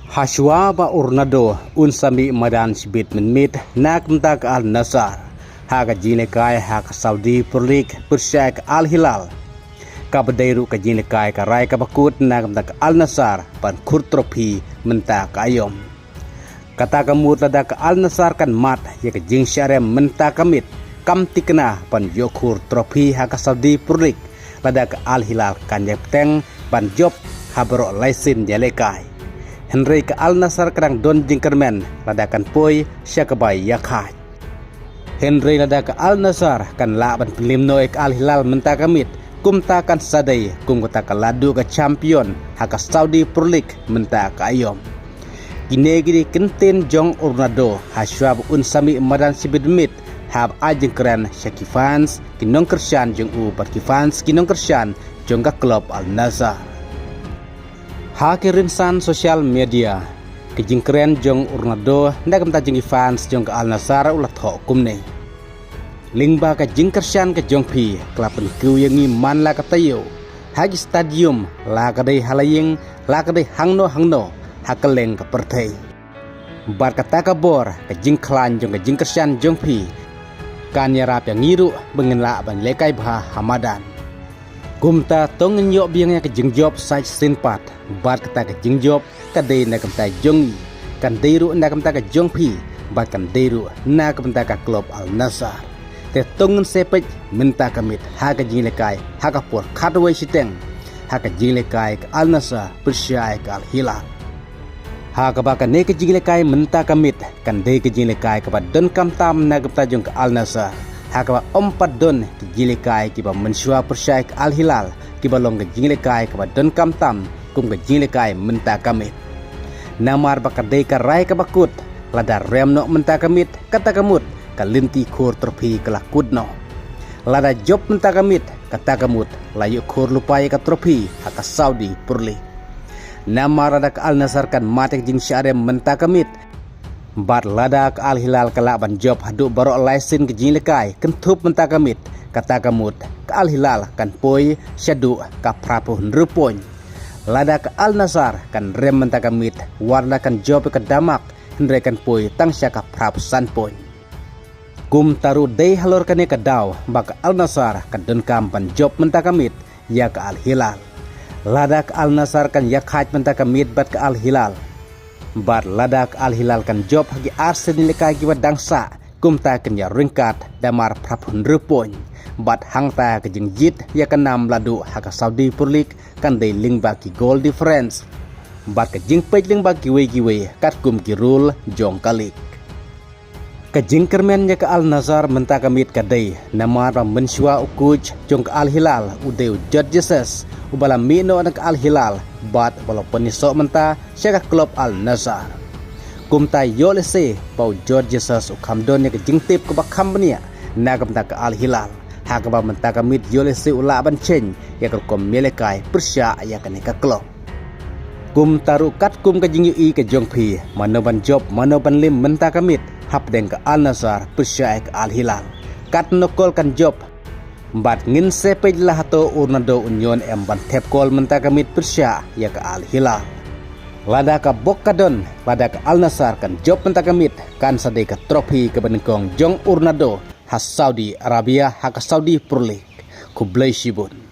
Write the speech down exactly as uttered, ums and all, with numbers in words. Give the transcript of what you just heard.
Hashwa ba u Ronaldo un sa mih madan shibit mynmiet na ka bynta ka Al Nassr ha ka jinglehkai ha ka Saudi Pro League pyrshah ka Al Hilal, kaba dei ruh ka jinglehkai ka rai kaba kut na ka bynta ka Al Nassr ban khur trophy mynta ka aïom. Kata ka mut lada ka Al Nassr kan mad ïa ka jingshah rem mynta ka miet, kam thikna ban ïoh khur trophy ha ka Saudi Pro League lada ka Al Hilal kan ïa bteng ban jop ha baroh lai sien ïalehkai. Hynrei ka Al Nassr ka dang don jingkyrmen lada kan poi sha kaba ïakhaid. Hynrei lada ka Al Nassr kan lah ban pynliem noh ïa ka Al Hilal mynta ka miet, kumta kan sa dei kum kata ka la duh ka champion ha ka Saudi Pro League mynta ka aïom. Kine ki dei ki kyntien jong u Ronaldo hashwa ba un sa mih madan shibit mynmiet, haba ai jingkren sha ki fans ki nongkyrshan jong u bad ki fans ki nongkyrshan jong ka klub Al Nassr. Ha ki rynsan social media, ka jingkren jong u Ronaldo na ka bynta jong ki fans jong ka Al Nassr u la thoh kumne: Lyngba ka jingkyrshan ka jong phi, ka la pynkiew ïa ngi man la ka taïew, ha ki stadium, la ka dei ha la ïing, la ka dei hangno hangno ha kylleng ka pyrthei. Bad kata ka bor, ka jingkhlaiñ jong ka jingkyrshan jong phi kan ïarap ïa ngi ruh ba ngin lah ban lehkai bha ha madan. Kumta to ngin ïoh biang ïa ka jingjop sait sien pat, bad kata ka jingjop ka dei na ka bynta jong ngi, kan dei ruh na ka bynta ka jong phi, bad kan dei ruh na ka bynta ka klub Al Nassr. Te to ngin sa peit mynta ka miet ha ka jinglehkai ha ka por khatwei shiteng ha ka jinglehkai ka Al Nassr pyrshah ïa ka Al Hilal. Ha kaba kane ka jinglehkai mynta ka miet kan dei ka jinglehkai kaba donkam tam na ka bynta jong ka Al Nassr, ha kaba ym pat don ki jinglehkai kiba mynshuwa pyrshah ïa ka Al Hilal kiba long ka jinglehkai kaba donkam tam kum ka jinglehkai mynta ka miet. Namar ba ka dei ka rai kaba kut, lada rem noh mynta ka miet, kata ka mut ka lynti khur trophy ka la kut noh. Lada jop mynta ka miet, kata ka mut la ïoh khur lypa ïa ka trophy ha ka Saudi Pro League. Namar lada ka Al Nassr kan mad ïa ka jingshah rem mynta ka miet, bad lada ka Al Hilal ka lah ban jop haduh baroh lai sien ka jinglehkai kynthup mynta ka miet, kata ka mut ka Al Hilal kan poi shaduh ka phra phew hynriew point. Lada ka Al Nassr kan rem mynta ka miet, wat la kan jop ïa ka damak, hynrei kan poi tang sha ka phra phew san point. Kumta ruh dei halor kane ka daw ba ka Al Nassr ka donkam ban jop mynta ka miet ïa ka Al Hilal. Lada ka Al Nassr kan ïakhaid mynta ka miet bad ka Al Hilal, bad lada ka Al Hilal kan jop ha ki ar sien lehkai kiba dang sah, kumta kin ïa ryngkat da mar phra phew hynriew point. Bad hangta ka jingjied ïa ka nam la duh ha ka Saudi Pro League kan dei lyngba ki goal difference, bad ka jingpeit lyngba kiwei kiwei katkum ki rule jong ka league. Ka jingkyrmen ïa ka Al Nassr mynta ka miet ka dei namar ba mynshuwa u coach jong ka Al Hilal u dei u Jorge Jesus, uba la mih noh na ka Al Hilal bad uba la pynïasoh mynta sha ka klub Al Nassr. Kumta ïoh lehse ba u Jorge Jesus u kham don ïa ka jingtip kaba kham bniah na ka bynta ka Al Hilal, ha kaba mynta ka miet ïoh lehse u lah ban change ïa ka rukom ïalehkai pyrshah ïa kane ka klub. Kumta ruh katkum ka jingïohi ka jong phi, mano ban jop, mano ban liem mynta ka miet hapdeng ka Al Nassr pyrshah ïa ka Al Hilal? Katno kol kan jop? Bad ngin sa peit la hato u Ronaldo un ïoh em ban thep kol mynta ka miet pyrshah ïa ka Al Hilal? Lada ka bok ka don, lada ka Al Nassr kan jop mynta ka miet, kan sa dei ka trophy kaba nyngkong jong u Ronaldo ha Saudi Arabia, ha ka Saudi Pro League. Khublei shibun.